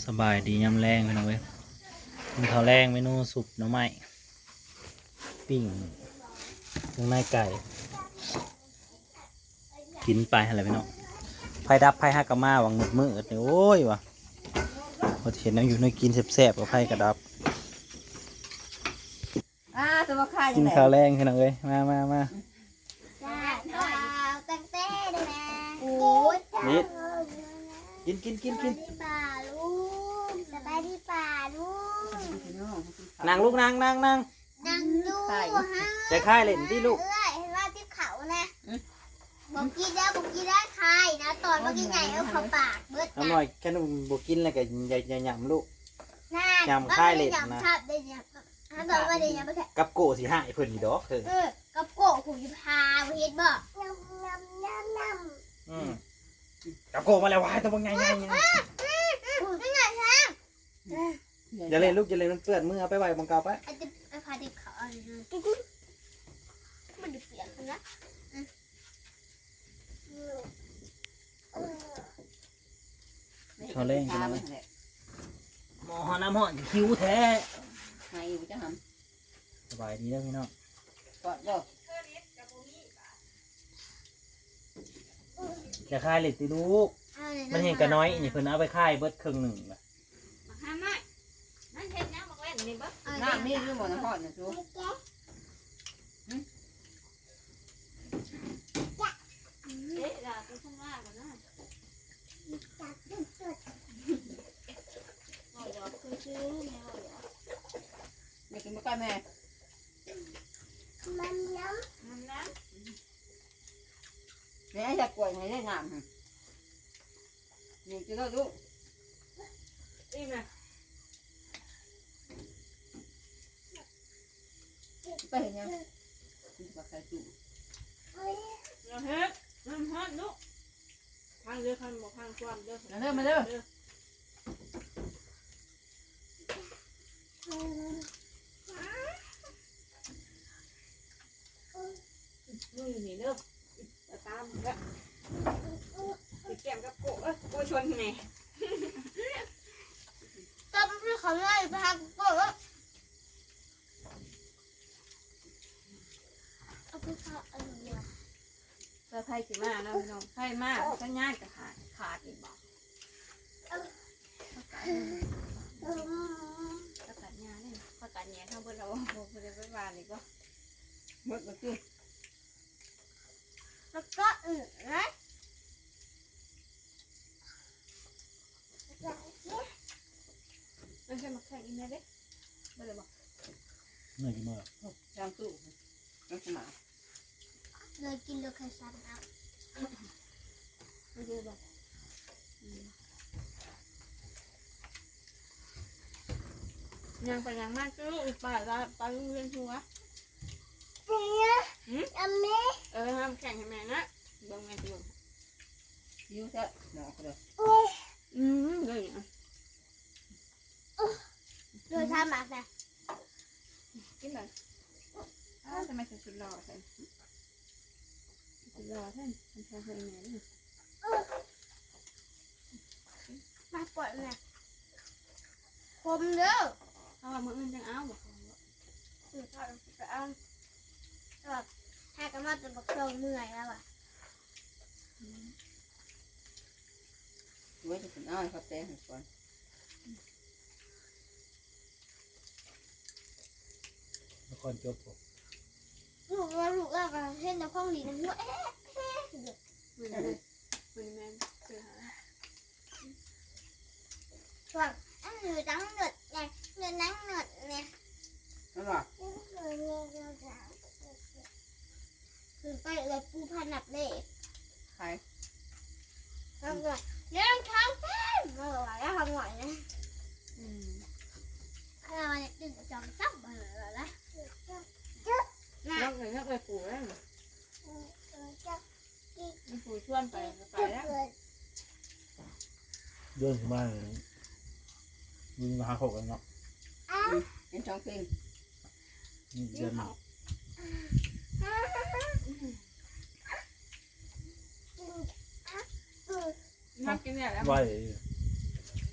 ສະບາຍດີຍາມແລງພີ່ນ້ອງເອີຍ ກິນເຂົ້າແລງ ເມນູຊຸບໜໍ່ໄມ້ ປີ້ງເຄື່ອງໃນໄກ່ ກິນໄປຫັ້ນແຫຼະພີ່ນ້ອງ. ໄຟດັບ ໄຟຫາກະມາຫວ່າງມືດໆນີ້ ໂອ້ຍວ່າ ບໍ່ໄດ້ເຮັດແນວຢູ່ແນວກິນແຊບໆ ກໍໄຟກະດັບ. ອ່າ ສະບາຍດີ ກິນເຂົ້າແລງພີ່ນ້ອງເອີຍ ມາໆໆ ສາວຕັ້ງແຕ່ແລງ ໂອ້ຍ ນີ້ ກິນໆໆໆ ສະບາຍດີປ້າລຸງ ສະບາຍດີປ້າລຸງ ນັ່ງລູກ ນັ່ງໆໆ ນັ່ງຢູ່ ໄປ ຮະ ໄປຂາຍເຫຼັ້ນຕິລູກ ເອື້ອຍ ເຫັນວ່າຕິບເຂົ້ານະ ອືມ ບໍ່ກິນແລ້ວ ບໍ່ກິນແລ້ວ ຄາຍນະ ຕອນບໍ່ກິນໃຫຍ່ເອົາເຂົ້າປາກເບິດນະ ນ້ອຍ ຄັນບໍ່ກິນແລ້ວກໍຢ່າ ຢ່າຫຍ້ຳລູກ ນະ ຫຍ້ຳຄາຍເຫຼັ້ນນະ ຫຍ້ຳ ຫຍ້ຳ ຫຍ້ຳ ຫາບອກວ່າໄດ້ຫຍັງບໍ່ແທ້ ກັບໂກະຊິຮ້າຍເພິ່ນຢູ່ດອກເຮີ້ຍ ເອີ ກັບໂກະຜູ້ຢູ່ພາບໍ່ເຫັນບໍ່ ອືມ ກັບໂກະມາແລ້ວ ວ້າຍ ຕົວບັກໃຫຍ່ໆ ອືມ ອືມ ອືມ ຢ່າເຫຼັ້ນລູກ ຢ່າເຫຼັ້ນ ມັນເປື້ອນມື ເອົາໄປໄວ້ໝ່ອງເກົ່າໄປ ອາດຈະ ອາ ພາເດັກເຂົ້າອັນນີ້ ມັນຈະປຽກນະ ອືມ ເຂົ້າແລງພີ່ນ້ອງ ໝໍ້ຮ້ອນນ້ຳຮ້ອນ ຫິວແທ້ ໃຫ້ຢູ່ຈັກຫຳ ສະບາຍດີເດີພີ່ນ້ອງ ກອດບໍ່ ຢ່າຄາຍເຫຼັ້ນຕິລູກ ມັນແຮ່ງກະນ້ອຍນີ້ ເພິ່ນເອົາໄປຂາຍເບິດເຄິ່ງໜຶ່ງລະ ບັກຫາມນ້ອຍ ມັນເຮັດຫຍັງບັກແວ່ນນີ້ເບິ່ງ ນ້ຳມີຢູ່ບໍ່ ນ້ຳຮ້ອນນະສູ ເອີ ລາວເປັນຄົນວ່າບໍ່ນະ ເວົ້າຫຍອກຊື່ໆ ແມ່ເວົ້າຫຍອກ ຢາກກິນບໍ່ກ່ອຍແມ່ ມັນນ້ຳ ມັນນ້ຳ ແມ່ຢາກກວດໃຫ້ໄດ້ນ້ຳ ນີ້ກິນໂລດລູກ ອີ່ມນະ ໄປເຮັດຫຍັງ ກິນປາໄຂ່ຕູ້ ຢ່າເຮັດ ນ້ຳຮ້ອນລູກ ພັງເດີ ຄັນບໍ່ພັງຄວາມເດີ ມາເດີ ມາເດີ ເດີ ມືຢູ່ນີ້ເດີ ຕາມເດີ ໄປແກ້ມກັບໂກະ ເອີຍ ໂກະຊົນແດ່ ຕາມເຂົາໄລ່ໄປຫາໂກະ ເອົາໄປເຂົ້າອັນນີ້ ວ່າໃຜຊິມາເນາະພີ່ນ້ອງ ໃຜມາ ສັນຍານກໍຂາດ ຂາດອີກບໍ ປະກາດຫຍ້າເດ້ ປະກາດຫຍ້າເຮົາເບິດແລ້ວ ບໍ່ໄດ້ໄປຫວ່ານອີກບໍ ໝົດແລ້ວຕິ ແລ້ວກໍອື່ນນະ ມັນເປັນໝາກແຂ້ງອີ່ແມ່ເດ້ ບໍ່ໄດ້ບໍ ນີ້ກິນມາ ຈາງຕູ້ ມັນສະໝາ ເລີຍກິນໂລຄາຊັນເອົາ ບໍ່ເດີບໍ່ ອືມ ຍ່າງໄປຍ່າງມາ ຄືລູກປາລາ ປາລູກວຽນຫົວ ເປັນຫຍັງ ຫືມ ອາເມ ເອີ ເອົານ້ຳແຂງໃຫ້ແມ່ນະ ເບິ່ງແມ່ຊິເບິ່ງ ຫິວແທ້ ໝໍ້ກໍເດີ ອືມ ເດີ ໂດຍທຳມາແຊະ ກິນເລີຍ ອ້າວ ທຳໄມໃສ່ຊຸດຫຼໍ່ແທ້ ຊຸດຫຼໍ່ແທ້ ມັນໃສ່ໃຫ້ແມ່ເດີ ມາປ່ອຍແມ່ ຄົມເດີ ເອົາ ມື້ອື່ນຈັ່ງເອົາ ບໍ່ ອືມ ໄປເອົາ ແຕ່ວ່າ ຫາກະມາແຕ່ບັກຊອງເມື່ອຍແລ້ວວ່າ ອືມ ໂອ້ຍ ຈະເປັນອ້າຍເຂົາແປງໃຫ້ກ່ອນ ນະຄອນຈົບບໍ່ ລູກວ່າ ລູກລາວກໍເຫັນແຕ່ຂອງດີນຳຫົວ ເອະ ເອະ ເດີ ມື້ນີ້ແມ່ນ ມື້ນີ້ແມ່ນຊື້ໃຫ້ ຊ່ວງ ອັນນີ້ຕັ້ງເງິດແນ່ ເງິດນັ່ງເງິດແນ່ ນັ້ນວ່າ ຂຶ້ນໄປເອື້ອຍປູພານັບເລກ ໃຜ ແລ້ວກໍ ແລ້ວທາງເຕັມ ເອີ ວ່າແລ້ວທາງໜ້ອຍນະ ອືມ ແລ້ວວ່າຕື່ນຈອງຈັບເບີລະ ນະ ນັກເລີຍ ນັກເລີຍປູແລ້ວ ມັນຜູ້ຊວນໄປກໍໄປແລ້ວ ເດືອນຊິມານີ້ ມີມາຫາເຂົາກັນເນາະ ອືມ ເປັນສອງເພງ ນີ້ເດືອນນີ້ ມັກກິນແລ້ວ ໄວ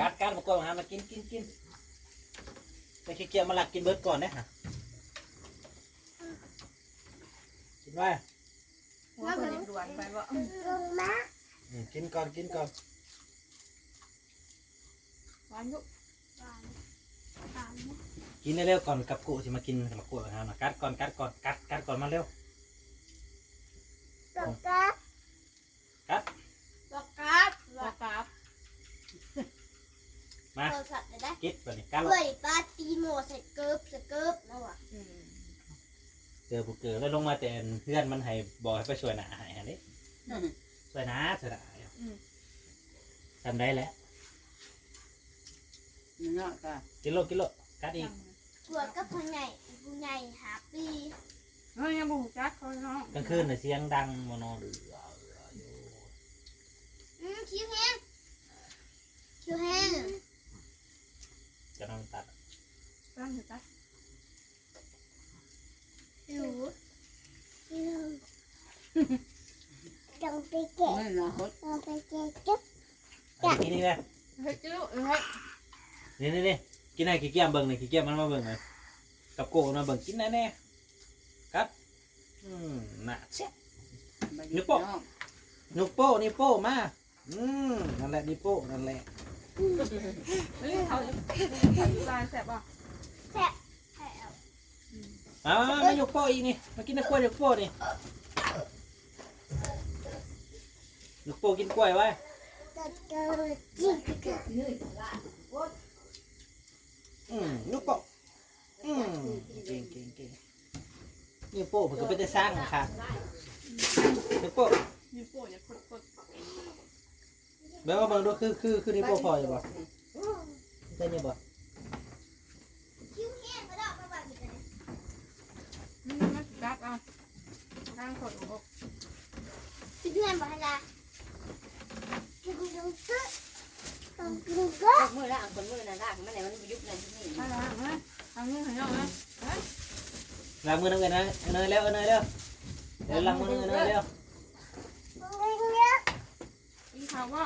ກັດ ກັດ ມາກວດຫາ ມາກິນ ກິນ ກິນ ແຕ່ຂີ້ກຽດມາລັກກິນເບິດກ່ອນເດ້ ຫາ ກິນໄວ້ ຫົວເພິ່ນຍັງດ່ວນໄປບໍ່? ອືມ ກິນກ່ອນ ກິນກ່ອນ ຫວານຢູ່ ຫວານ ຫວານ ກິນເລັວໆ ກ່ອນກັບກຸຊິມາກິນ ມາກວດຫານະ ກັດກ່ອນ ກັດກ່ອນ ກັດ ກັດກ່ອນ ມາເລັວ ກັດ ກັດ ບໍ່ກັບ ບໍ່ກັບ ມາ ໂທລະສັບໄດ້ ກິດບາດນີ້ ກັດ ເອື້ອຍປາຕີໂມໃສ່ເກີບ ໃສ່ເກີບເນາະວ່າ ອືມ ເກີບບໍ່ເກີບ ແລ້ວລົງມາແຕ່ເຮືອນມັນໃຫ້ ບອກໃຫ້ໄປຊ່ວຍໜ້າໃຫ້ຫັ້ນເດ້ ອືມ ຊ່ວຍໜ້າ ຊ່ວຍໜ້າ ອືມ ຊ່ຳໃດແຫຼະ ນີ້ເນາະ ກໍ ກິນໂລດ ກິນໂລດ ກັດອີກ ອືມ บวชกับพ่อใหญ่ ผู้ใหญ่ห้าปี เฮ้ย ยังบ่ฮู้จักเขาเนาะ กลางคืนน่ะเสียงดังบ่นอน อืม คิวแฮง คิวแฮง จะนอนตัด กำลังจะตัด หิว หิว ต้องไปแกะ ไม่นะ ต้องไปแกะจุ๊บ อันนี้กินนี่นะ เฮ็ดจุ๊บ เฮ็ด นี่ๆๆ กินให้ขี้เกียจเบิ่งนี่ ขี้เกียจมันมาเบิ่งนะ กับโก้มาเบิ่ง กินแน่ๆ ครับ อืม น่าแซ่บ นิ้วโป้ นิ้วโป้ นิ้วโป้ มา อืม นั่นแหละ นิ้วโป้ นั่นแหละ เฮ้ย เขา เขาอยู่บ้านแซ่บบ่ แซ่บ แซ่บ มา มา มา ยกโป้อีกนี่ มากินน้ำกล้วยยกโป้นี่ ยกโป้กินกล้วยไว้ อืม ยกโป้ อืม เก่ง เก่ง เก่ง นิ้วโป้เพิ่นก็เป็นตาช่างค่ะ นิ้วโป้ นิ้วโป้อย่าคดๆ แบบว่าเบิ่งดู คือ คือ คือนิ้วโป้พ่ออยู่บ่ ใช่นี่บ่ อืม มันจับเอา ทางคนอก สิเพื่อนบ่ให้ละ ต้องกินก็ ยกมือล้างคนมือน่ะ ล้างมันให้มันยุบนั่นยุบนี่ เอาล้างนะ เอามือให้น้องนะ ฮะ ล้างมือนำกันนะ เอิ้นเอิ้นแล้ว เอิ้นเอิ้นแล้ว เดี๋ยวล้างมือนำกันเอิ้นเอิ้นแล้ว กินข้าวบ่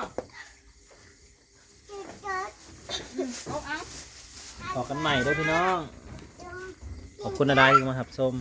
กินข้าว อืม เอา เอา พอกันใหม่เด้อพี่น้อง ขอบคุณหลายๆที่มารับชม